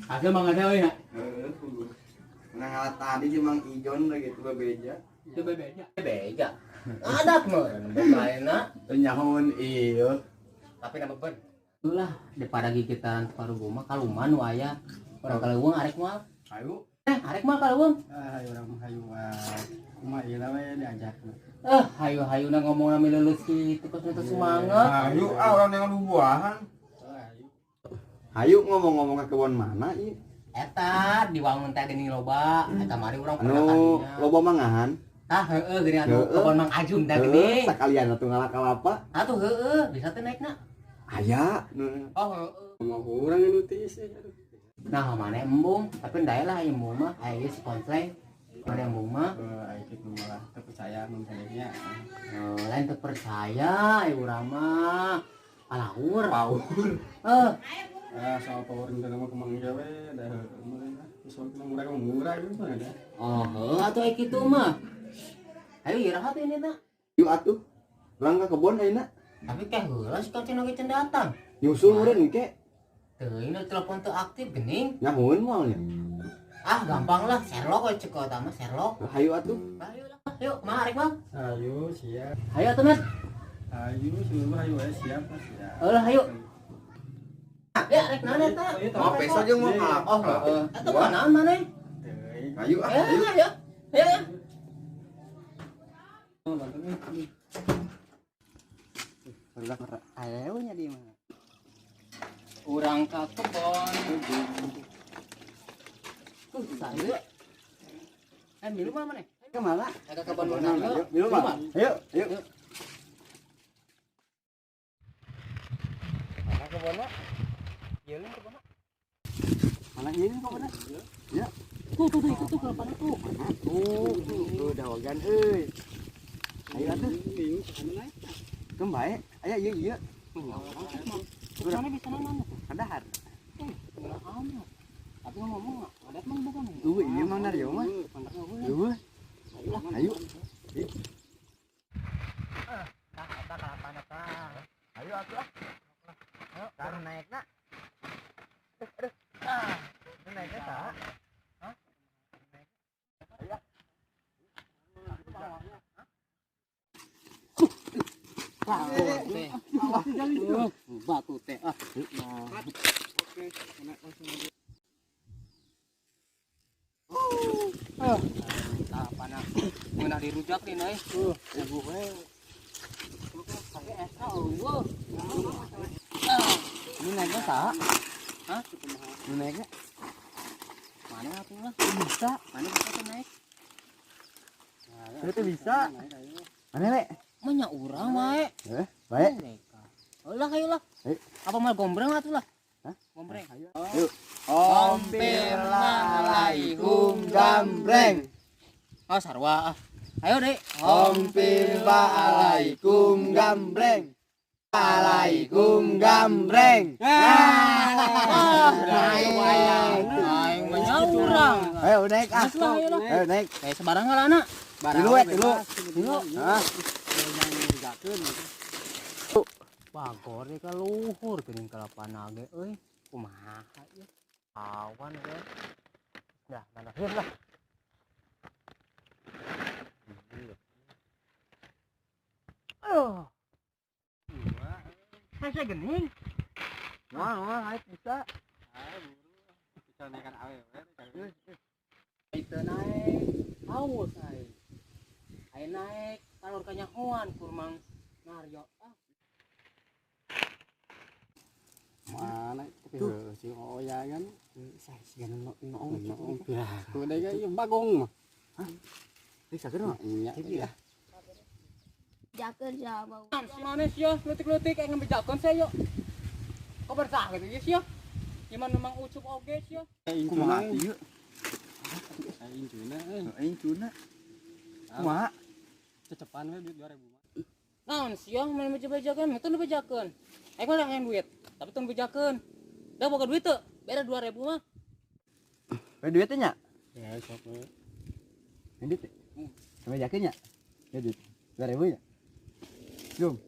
Hasil mang ada euy na. Heeh. Nah, tadi sih Mang Ijon lagi itu bebeja. Itu bebeja. Bebeja. Adat mah boga Teu nyahoan ieu. Tapi na beban. Itulah daripada gigitan parugu mah kaluman nu aya. Urang kaleuweung arek moal. Hayu. Arek moal kaleuweung. Ah, hayu urang mah hayu wae. Kumaha ieu we diajak. Hayu-hayuna ngomongna mileuleus kitu kos teu semangat. Hayu ah urang yang buahan. Hayu ngomong-ngomong ke kebon mana ieu? Eta di wangun teh geuning loba, eta mari urang pernah Anu loba mangahan. Tah heueuh geuning anu kebon Mang Ajun teh geuning. Sakalian atuh ngala kalapa. Atuh heueuh bisa teh naikna. Aya. Oh heueuh. Mau urang anu tiis. Nah, mana embung, tapi ndae lah embung mah aya ieu si konsleng. Mana embung mah? Heuh, aya kitu mah teu percaya mun tadenya. Lain teu percaya aya urang mah. Palaur. Paur. Heuh. Ah, soal power teh mah kumang gawe da heueuh mah. Soal murah murah gitu mah da. Oh, heueuh atuh aya kitu mah. Ayo iraha teh ini tah. Yuk atuh. Urang ka kebon ayeuna. Tapi teh heula si kacen oge can datang. Nyusul meureun engke. Teuing nu telepon teu aktif geuning. Nyahoeun moal nya. Ah, gampang lah, Sherlock we cek eta mah Sherlock. Hayu atuh. Hayu lah. Yuk, mah arek mah. Hayu siap. Hayu atuh, Mas. Hayu seluruh hayu we siap, Mas siap. Heulah hayu. Ya rek naon eta? Mau peso jeung mau kalapa. Oh, heeh. Eta mah naon maneh? Hayu ah. Ayo, ayo. Ayo. Ayo nya di mana? Urang ka kebon. Sayu. Milu mah maneh? Kemana? Ka kebon mana? Milu mah. Ayo, ayo. Mana kebonna? Ieu kebonna. Mana ieu kebonna? Ya. Tuh tuh tuh itu tuh kelapana tuh. Tuh, tuh dawagan euy. Ayo atuh. Keun bae. Aya ieu ieu. Mana bisa mana? Kadahar. Amat. Tapi ngomong adat mah bukan. Tuh ieu mah Naryo mah. Tuh. Ayo. Tah eta kalapana tah. Ayo atuh ah. Ayo, baru naikna. Aduh. Ah, itu naiknya tah. Hah? Ayo. Batu teh. Batu teh. Ah. Oke, kena langsung aja. Ah, panah. Ngeunah dirujak nih, euy. Ibu we. Pakai eta eueuh. Ini naiknya saha? Hah? Ini naiknya? Mana atuh lah? Bisa. Mana bisa tuh naik? Itu bisa. Mana, Le? Mah urang wae. Bae. Ulah ayo lah. Apa mal gombreng atuh lah? Hah? Gombreng. Yuk. Ompil gambreng. Oh, sarwa ah. Ayo, Dek. Ompil alaikum gambreng. Alaikum gambreng. Ah, aing mah urang. Ayo naik ah. Ayo Ayo naik. Kayak sebarang lah anak. Dulu we, dulu. Dulu. Hah. Bagor deh ka luhur geuning kalapana ge euy. Kumaha ieu? Awan ge. Dah, mana hieu lah. Aduh. Saya gening. Wah, wah, naik bisa. Bisa naikkan awe we. Itu naik. Haus ai. Ai naik kalor kanyahoan kur Mang Naryo. Ah. Mana tapi heueuh si oya kan. Sah siga nu noong piraku deui ge ieu bagong mah. Hah? Riksakeun mah? Iya. Iya. Jakeun sia bau. Mana sia leutik-leutik aing ngebejakeun sia yuk. Kok bersah gitu ya sia. Gimana memang ucup oge sia. Kumaha ieu? Aing cuna euy. Aing cuna. Kumaha? Cecepan we duit 2000 mah. Naon sia main beja-bejakeun, itu nu bejakeun. Aing mah hayang duit, tapi teu bejakeun. Dah boga duit tuh. Bere 2000 mah. Bere duitnya nya? Ya, sok we. Ini duit. Sampai yakin nya? Ya duit. 2000 nya. Jom.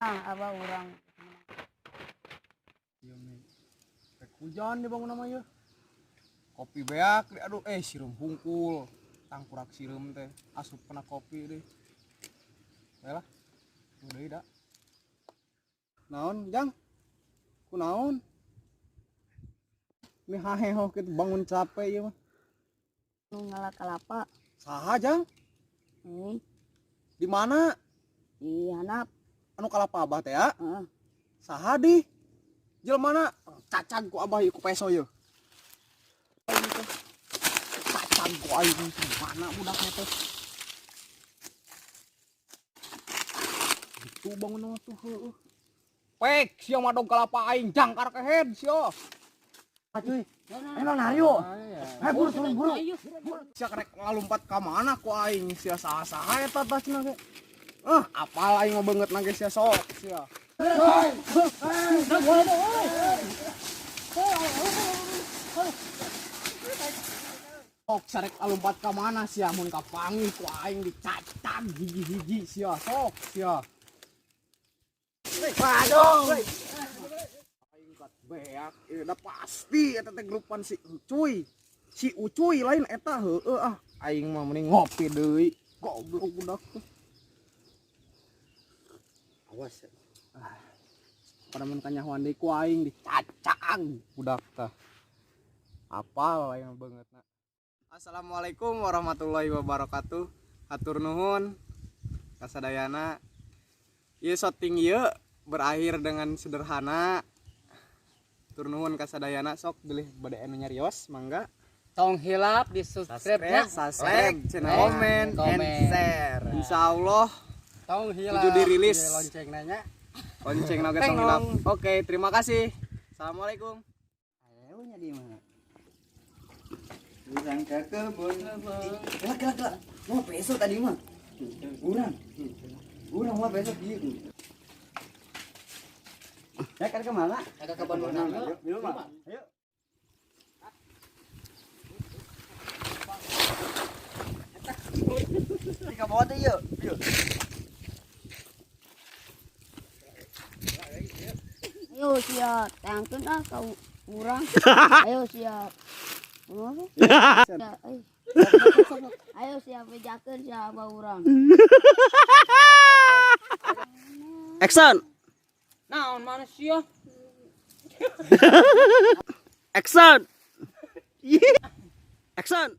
Ah, abah urang. Rek hujan di bangun nama ya. Kopi beak, aduh sireum hungkul. Tangkurak sireum teh asup kena kopi deh. Baiklah. Udah ida. Naon, Jang? Kunaon? Ini haheho kitu bangun capek ieu mah. Nu ngala kalapa. Saha, Jang? Ini Di mana? di handap. Anu kalapa abah teh ya? Heeh. Saha di? Jelema mana? Cacag ku abah ieu ku peso ieu. Cacag ku aing mana budaknya teh. Itu bangun mah tuh heueuh. Pek sia madog kalapa aing jangkar kehed sia. Cuy. Emang Nario. Eh buru turun buru. Sia rek ngalumpat ka mana ku aing sia saha-saha eta tah cenah ge. Ah, apal aing mah beungeut na ge sia sok sia. Sok sarek alumpat ka mana sia mun kapanggih ku aing dicacag hiji-hiji sia sok sia. Waduh. Aing kat beak ieu da pasti eta teh grupan si Ucuy. Si Ucuy lain eta heueuh ah. Aing mah mending ngopi deui. Goblok budak tuh. Awas. Pada mun kanyahoan deui ku aing dicacag budak tah. Apal aing mah beungeutna. Assalamualaikum warahmatullahi wabarakatuh. Hatur nuhun kasadayana. Ieu syuting ieu berakhir dengan sederhana. Hatur nuhun kasadayana, sok bilih bade anu nyarios mangga. Tong hilap di subscribe nya. Subscribe, channel, Comment, and Komen. share. Insyaallah Tong hilap. tujuh dirilis. Lonceng nanya. Lonceng oge tong hilap. Oke, terima kasih. Assalamualaikum. Ayo nya di mana? Urang ke kebun. Kelak kelak kelak. Mau besok tadi mah. Urang. Urang mau besok ieu. Ya kan kemana? Ke kebun urang. Ayo, minum mah. Ayo. Tiga bawa tuh yuk. Yuk. Ayo siap, tangkeun ah ka urang. Ayo siap. Kumaha? Ya, ayo. Ayo siap bejakeun sia abah urang. Action. Naon manusia? Action. Action.